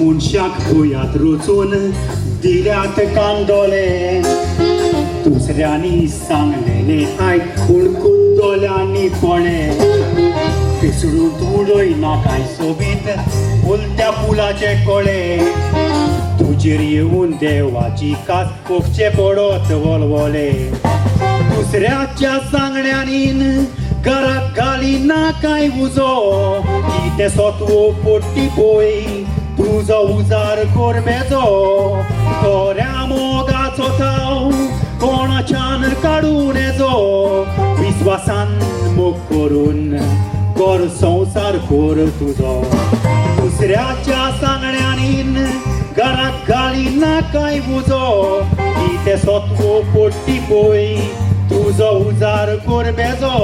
मनशाक भुंयात रुचून दिल्यात कांदोले. दुसऱ्यांनी सांगलेलें आयक पूण कुद्दोल्यांनी पळे. पिसडून उडय ना कांय सोबीत फुलत्या फुलाचे कळे. तुजेर येवन देवाची कास भोगचे पडत वलवले. दुसऱ्याच्या सांगण्यांनी घराक घाली ना कांय उजो. कितें सत्व पोट्टी पळय तुजो उजार कर बेजो. खऱ्या मोगाचो थाव कोणाच्यान काडून येजो. विस्वासान मोग करून कर संवसार कर तुजो. दुसऱ्याच्या सांगण्यांनी घराक घाली ना कांय उजो. कितें सत्व पोट्टी पळय तुजो उजार कर बेजो.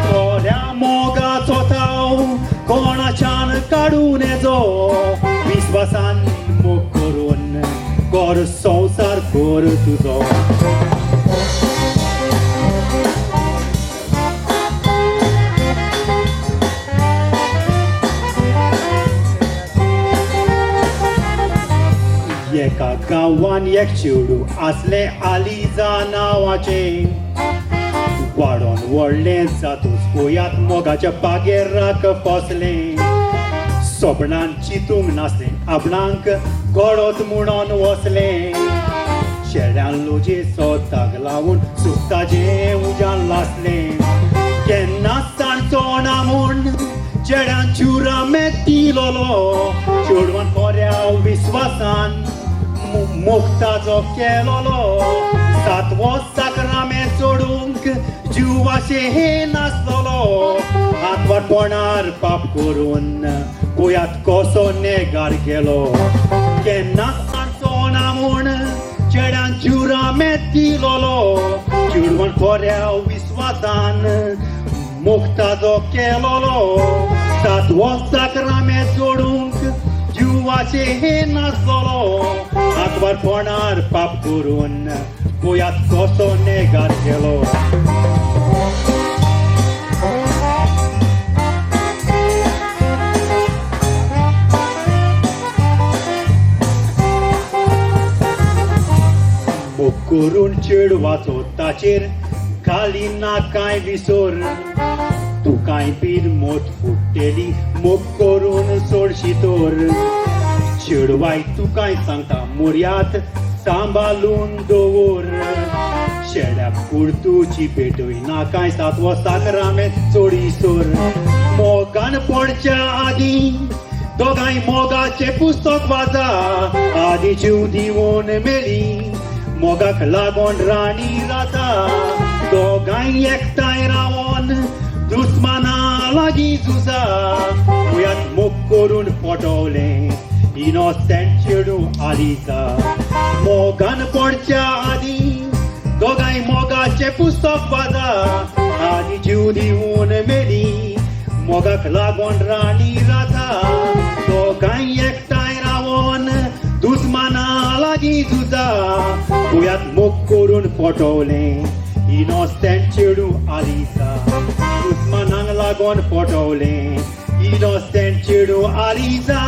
खऱ्या मोगाचो थाव कोणाच्यान काडून येजो. विस्वासान मोग करून कर संवसार कर तुजो. एका गांवान एक चेडूं आसलें आलिजा नांवाचें. वाडोन व्हडलें जातूच पळयात मोगाच्या बागेराक फसलें. सपनान चिंतूंक नासलें आपणाक घडत म्हणून वसलें. शेळ्यान लोजे सोताक लावन सुकताजें उज्यान लासलें. केन्ना सांडचो ना म्हूण चेड्यान चुरामेत दिलोलो. चेडवान खऱ्या विस्वासान मुक्ताचो केलोलो. सातवो साकरामेंत चडूंक जिवाशें नासलोलो. हातवारपणार पाप करून पळयात कसो नेगार गेलो. केन्ना सांडचो ना म्हूण चेड्यान चुरामेत दिलोलो. चेडवान खऱ्या विस्वासान मुक्ताचो केलोलो. सातवो साकरामेंत जोडूंक जिवाचें नासलोलो. हातवारपणार पाप करून पळयात कसो नेगार गेलो. मोग करून चेडवाचो ताचेर घाली ना कांय विसर. तुकाय बीन मोत फुट्टेली मोग करून सोडशी तर. चेडवाय तुकाय सांगता मोरयात सांबाळून दवर. शेड्याक कुर्तूची पेटय ना कांय सातवो साकरामेंत चोडीसर. मोगान पडच्या आदीं दोगांय मोगाचें पुस्तक वाचा. आदी जीव दिवन मेली मोगाक लागोन राणी राजा. दोगांय एकठांय रावन दुस्माना लागीं झुजा. मुयात मोग करून फटवलें इनोसेंट चेडूं आलिजा. मोगान पडच्या आदीं दोगांय मोगाचें पुस्तक वाचा. आदी जीव दिवन मेली मोगाक लागोन राणी राजा. दोगांय एकठांय रावन दुस्माना लागीं झुजा. मुयात मोग करून फटवलें इनोसेंट चेडूं आलिजा. दुस्मानांक लागोन फटवलें इनोसेंट चेडूं आलिजा.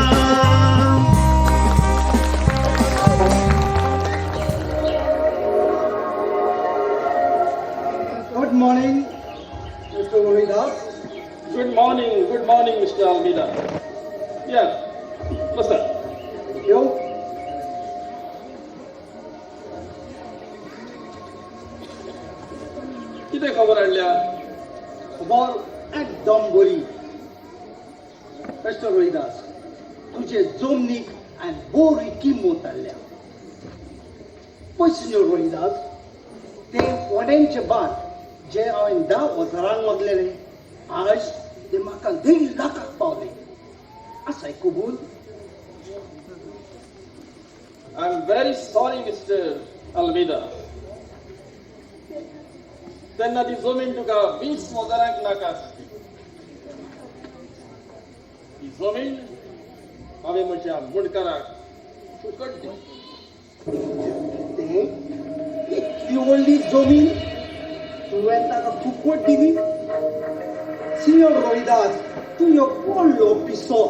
Good morning, Mr. Rohidas. Good morning, Mr. Almeida. Yes, listen. Thank you. कितें खबर हाडल्या? खबर एकदम बरी. मिस्टर रोहिदास, तुजे जमनीक हांवें बरी किंमत हाडल्या. पळय सिन्योर रोहिदास, ते फोंडेंचे भाट जे हांवें 10 हजारांक मागलेले, आज ते म्हाका 1.5 लाखाक पावले. आसाय कबूल? I am very sorry, Mr. Almeida. तेन्ना ती जमीन तुका 20 हजारांक नाका आसली. ती जमीन हांवें म्हज्या मुंडकाराक फुकट दिली. ते इतली व्हडली जमीन तुवें ताका फुकट दिली? सिन्योर रोहिदास, तूं एक व्हडलो पिसो.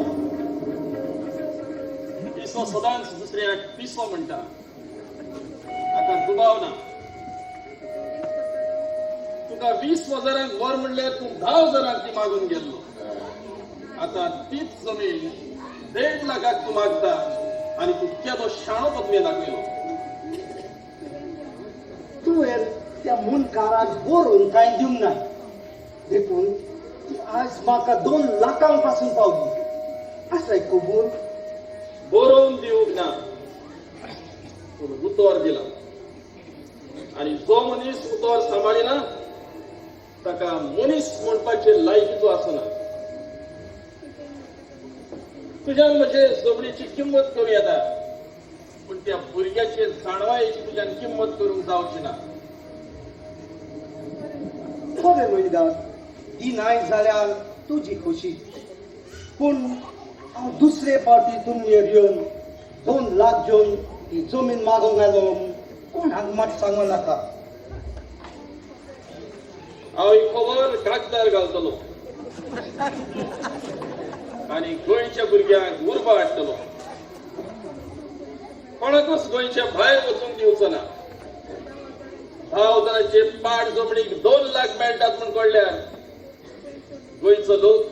पिसो सदांच दुसऱ्याक पिसो म्हणटा, हाका दुबाव ना. तुका 20 हजारांक व्हर म्हणल्यार तूं 10 हजारांक ती मागून गेल्लो. आतां तीच जमीन 1.5 लाखाक तूं मागता आनी तूं केदो शाणो पत्नी दाखयलो. तुवें त्या मुनकाराक बरोवन कांय दिवंक ना, देखून ती आज म्हाका 2 लाखां पासून पावली. आसाय खबर? बरोवन दिवंक ना, पूण उतर दिला. आनी जो मनीस उतर सांबाळिना ताका मनीस म्हणपाचे लायकीचो आसना. तुज्यान म्हजे जमनीची किंमत करूं येता, पूण त्या भुरग्याचे जाणवायेची तुज्यान किंमत करूंक जावची ना. खरें रोहिदास, ती नाय जाल्यार तुजी खोशी, पूण हांव दुसरे फावटी तुमगेर येवन 2 लाख घेवन ती जमीन मागूंक आयलो कोणाक मात सांगू नाका. हांव ही खबर कागदार घालतलो आनी गोंयच्या भुरग्यांक उर्बा हाडटलो. कोणाकूच गोंयच्या भायर वचूंक दिवचो ना. 10 हजाराचे पाड जमनीक 2 लाख मेळटात म्हूण कळ्ळ्यार गोंयचो लोक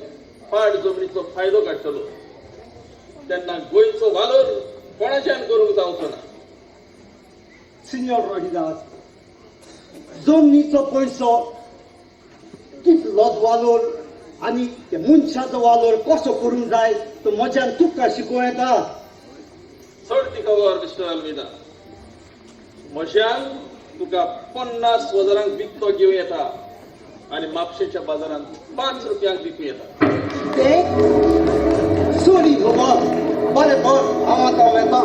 पाड जमनीचो फायदो काडटलो. तेन्ना गोंयचो वालोर कोणाच्यान करूंक जावचो ना. सिन्योर रोहिदास, जमनीचो पयसो कितलोच वालोर आनी ते मनशाचो वालोर कसो करूंक जाय तो म्हज्यान तुका शिकोवं येता. सोड ती खबर मिस्टर आल्मेदा, म्हज्यान तुका 50 हजारांक विकतो घेवं येता आनी म्हापशेच्या बाजारांत 5 रुपयांक विकूं येता. ते सोडी खबर. बरें तर हांव आतां वेता.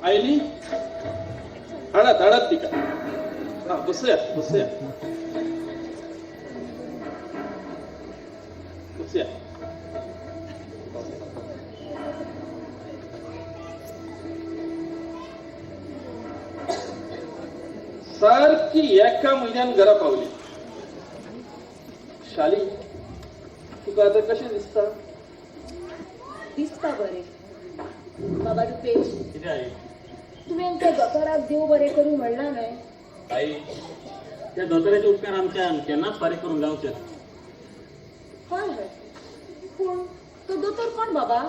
आयली? हाडात हाडात तिका. हा, बसया बसया बसया. सारकी एका म्हयन्यान घरा पावली. शाली, तुका आतां कशें दिसता? दिसता बरें बाबा रुपेश. कितें आई? तुवें त्या दोतोराक देव बरें करूं म्हणलां न्हय? आई, त्या दोतोराचे उपकार आमच्यान केन्नाच फारीक करूंक जावचे ना. हय हय, पूण तो दोतोर कोण बाबा?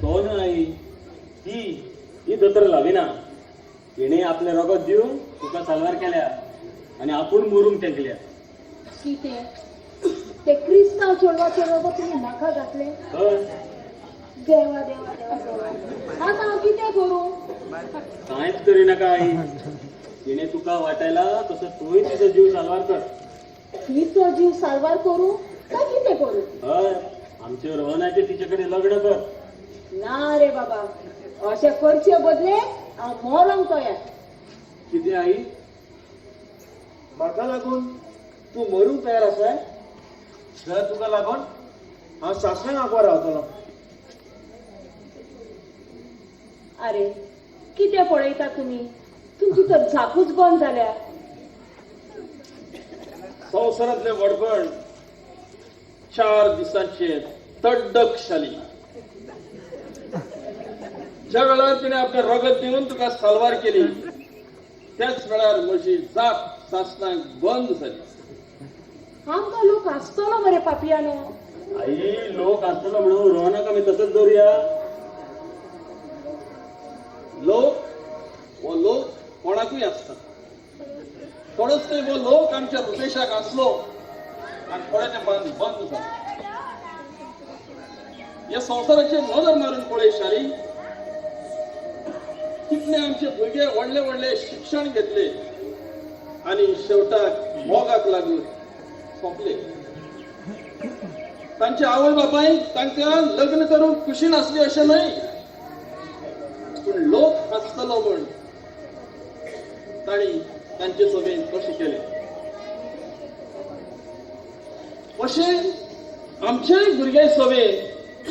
तो न्हय आई, ती ही दोतोर लाविना. तिणें आपलें रगत दिवन तुका साल्वार केल्या आनी आपूण मरूंक तेंकल्या. कितें ते क्रिस्तांव चेडवाचें रगत तुमी म्हाका घातलें? हय. देवा देवा देवा देवा, आतां हांव कितें करूं? कांयच करिनाका आई, तिणें तुका वाटायला तसो तूंय तिचो जीव साल्वार कर. तिचो जीव साल्वार करूं काय कितें करूं? हय, आमचे रोहनाचें तिचे कडेन लग्न कर. ना रे बाबा, अशें करचे बदले हांव मरोंक तयार. कितें आई, म्हाका लागून तूं मरूंक तयार आसाय? जाल्यार तुका लागून हांव सासणाक आंकवार रावतलो. अरे कितें पळयता तुमी? तुमची तर झाकूच बंद जाल्या. संवसारांतलें व्हडपण 4 दिसांचे तड्डक शाली. ज्या वेळार तिणें आपलें रगत दिवन तुका साल्वार केली त्याच वेळार म्हजी जाप सासणाक बंद जाली. आमकां लोक आसतलो मरे पापयानो. आई, लोक आसतलो म्हणून रोहनाक आमी तसोच दवरुया. लोक हो लोक कोणाकूय आसता. थोडोच थंय हो लोक आमच्या रुपेशाक आसलो आनी थोड्या तेंपान बंद जालो. ह्या संवसाराचेर नदर मारून पळय शाली, कितले आमचे भुरगे व्हडले व्हडले शिक्षण घेतले, आनी शेवटाक मोगाक लागून सोंपले. तांचे आवय बापायक तांकां लग्न करूंक खुशी नासली अशें न्हय, पूण लोक हांसतलो म्हूण तांणी तांचे सभेन कशें केलें. अशें आमच्याय भुरग्यां सभेन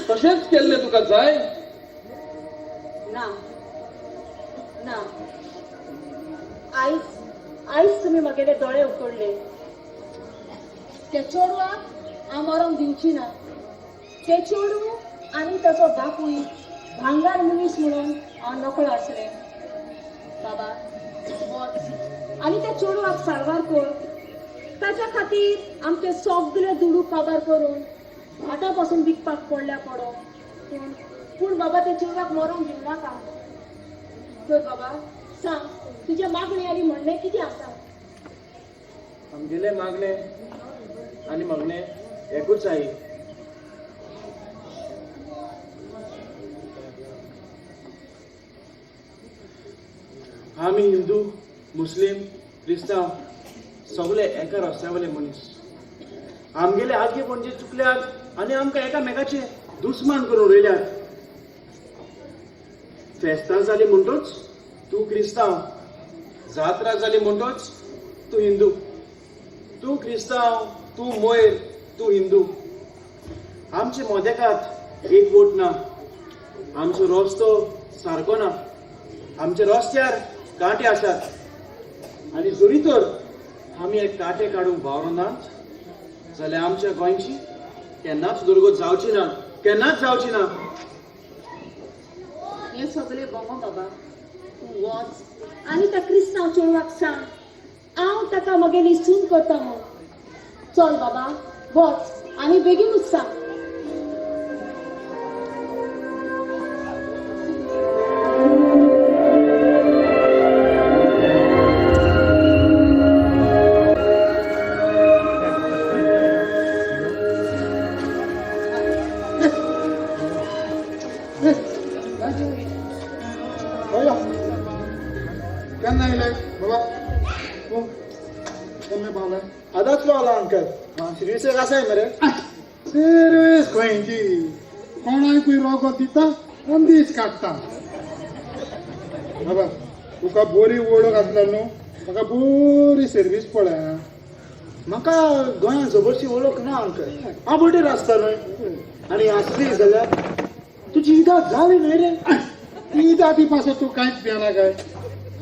तशेंच केल्लें तुका जाय? ना ना, आयज आयज तुमी म्हगेले दोळे उकडले. त्या चेडवाक हांव मरोंक दिवची ना. ते चेडूं आनी ताचो बापूय भांगार मनीस म्हणून हांव नकळो आसलें. बाबा, वच आनी त्या चेडवाक सारवार कर. ताच्या खातीर आमचे सगळे दुडू काबार करून भाटां पासून विकपाक पडल्या पडो. पूण पूण बाबा, त्या चेडवाक मरोंक दिवं नाका. तर बाबा सांग, तुजें मागणें आनी म्हणणें कितें आसा? आमगेले मागणे आनी मागणें एकूच आई. आमी हिंदू, मुस्लीम, क्रिस्तांव सगळे एका रस्त्या वयले मनीस. आमगेले आगे पणजे चुकल्यात आनी आमकां एकामेकाचे दुस्मान करून उडयल्यात. फेस्तां जाली म्हणटूच तूं क्रिस्तांव, जात्रा जाली म्हणटूच तूं हिंदू. तूं क्रिस्तांव, तूं मोयर, तूं हिंदू. आमचे मोदेकात एक वोट ना. आमचो रस्तो सारको ना. आमच्या रस्त्यार कांटे आसात आनी जरी तर आमी हे कांटे काडूंक वावरनात जाल्यार आमच्या गोंयची केन्नाच दुर्गत जावची ना, केन्नाच जावची ना. हें सगळें बोगो बाबा, तूं वच आनी त्या क्रिस्तांव चेडवाक सांग हांव ताका म्हगेली सून करता म्हूण. चल बाबा, वच आनी बेगीनूच सांग. केन्ना येयले बाबा तूं? केन्ना पावले? आतांच पावला अंकल. सिर्वीसेक आसाय मरे? सिर्वीस खंयची, कोणाकूय रोगो दिता आनी दीस काडटा. बाबा तुका बरी वळख आसल्यार न्हू म्हाका बरी सर्वीस पळय आं. म्हाका गोंयांत जबरशी वळख ना अंकल. हांव बोटीर आसता न्हय, आनी आसली जाल्यार तुजी इदाद जाली न्हय रे? ती दादी पासत तूं कांयच भियेना काय?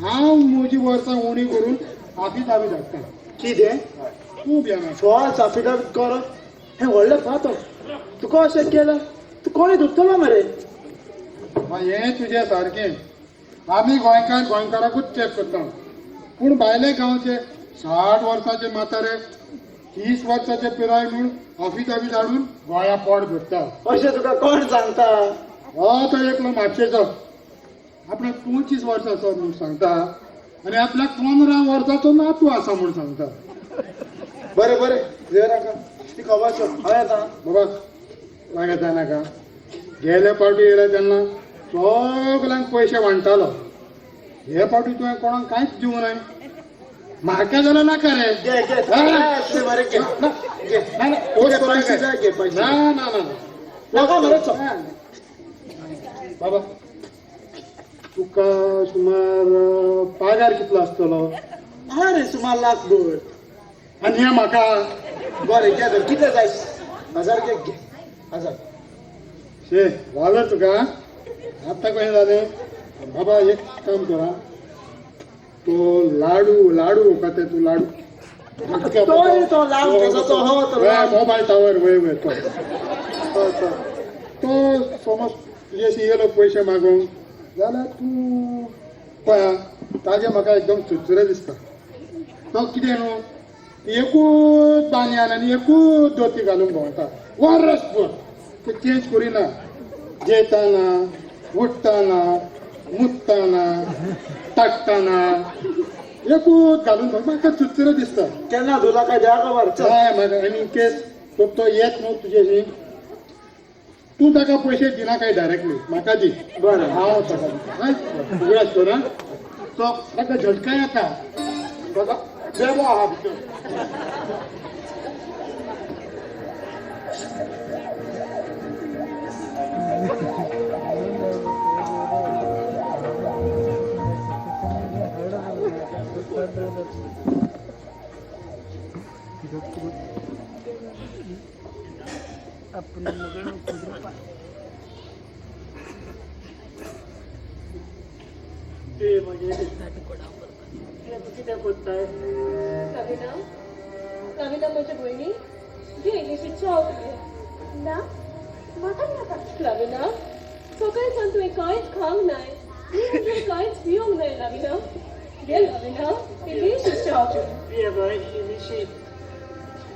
हांव म्हजी वर्सां उणी करून आफिदावी धाडटा. कितें? तूं भियेना. फॉल्स आफिदावीत करप हें व्हडलें पातक. तुका अशें केलें तूं कोणें धरतलो मरे? हें तुजें सारकें. आमी गोंयकार गोंयकाराकूच चॅक करता, पूण भायले गांवचे 60 वर्साचे म्हातारे 30 वर्साचे पिराय म्हूण आफिदावीत हाडून गोंया पोट भरता. अशें तुका कोण सांगता? हो तो एकलो म्हापशेचो आपणाक 25 वर्सां आसा म्हूण सांगता आनी आपल्याक 15 वर्साचो नातू आसा म्हूण सांगता. बरें बरें, नाका ती खबर सोड. हांव येता. बाबा वांगडा जायनाका. गेले फावटी येयले तेन्ना सगल्यांक पयशे वांट्टालो, हे फावटी तुवें कोणाक कांयच दिवंक नाय. म्हाका जाल्यार नाका रे. घे घे मरे, घे घे. ना पयशे जाय, घे पयशे. ना ना ना नाका मरे, चल. बाबा तुका सुमार पगार कितलो आसतलो? आरे सुमार लाख भर. आनी हे म्हाका? बरें घे तर, कितले जाय? 1000 घे, घे 1000. शे जालें तुका आतां कशें जालें? बाबा एक काम करा, तो लाडू लाडू का ते तूं लाडू तो लांब केसाचो हो तो लांब. मोबायल टावर वय वय तो तो समज तुजेशी येयलो पयशे मागूंक जाल्यार तूं पळय ताजें म्हाका एकदम चुरचुरे दिसता. तो कितें न्हू एकूच बानयान आनी एकूच दोती घालून भोंवता वरसभर, ते चेंज करिना. जेताना, उठ्ठाना, मुत्ताना, ताट्टाना एकूच घालून भोंवता. म्हाका चुरचुरे दिसता. केन्ना धुला काय देवा खबर. चल हय म्हाका आनी इन केस तो येत न्हू तुजेशी, तूं ताका पयशे दिना काय डायरेक्टली म्हाका दी. बरें. हांव ताका दिता. उगडास कर. तो ताका झटका येता. ताका बेबो आहा भितर. कितें कोत्ताय? रवीना, रवीना म्हजे भयणी, घे इल्लीशी च्या घे. ना, म्हाका नाका. रवीना, सकाळी सावन तुवें कांयच खावंक नाय, तुवें कांयच पिवंक नाय. रवीना, घे रवीना, इल्लीशी च्या पी. पिये बाय इल्लीशी,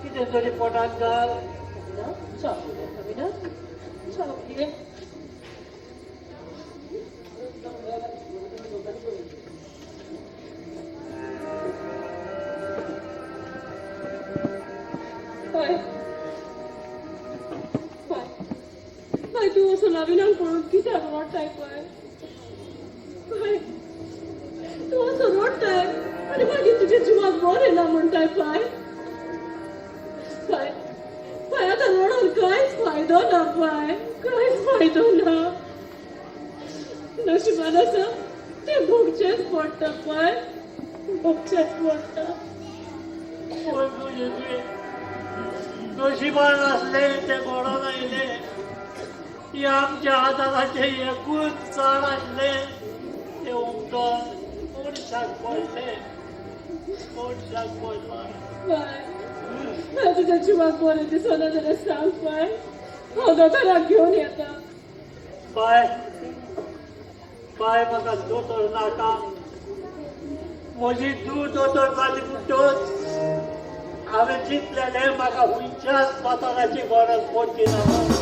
कितें तरी पोटांत घाल. रवीना, च्या पी. रवीना, च्या पी. बाय बाय बाय, तूं असो लवीनाक पळोवन कित्याक रडटाय? बाय बाय, तूं असो रडटाय आनी मागीर तुज्या जिवाक बरें ना म्हणटाय. बाय बाय बाय, आतां रडोन कांयच फायदो ना. बाय, कांयच फायदो ना. नशिबान आसा तें भोगचेंच पडटा. बाय, भोगचेंच पडटा. पळय तुजें तुवें नशिबान आसलें तें घडोवन आयलें. ही आमच्या हाताचें एकूच झाड आसलें, तें उमटोन मनशाक पडलें, मनशाक पडलां. बाय बाय, तुज्या जिवाक बरें दिसना जाल्यार सांग बाय, हांव दोतोराक घेवन येता. बाय बाय, म्हाका दोतोर नाका. म्हजी तूं दोतोर जाली म्हणटच हांवें चिंतलेलें म्हाका खंयच्याच दोतोराची गरज पडची ना.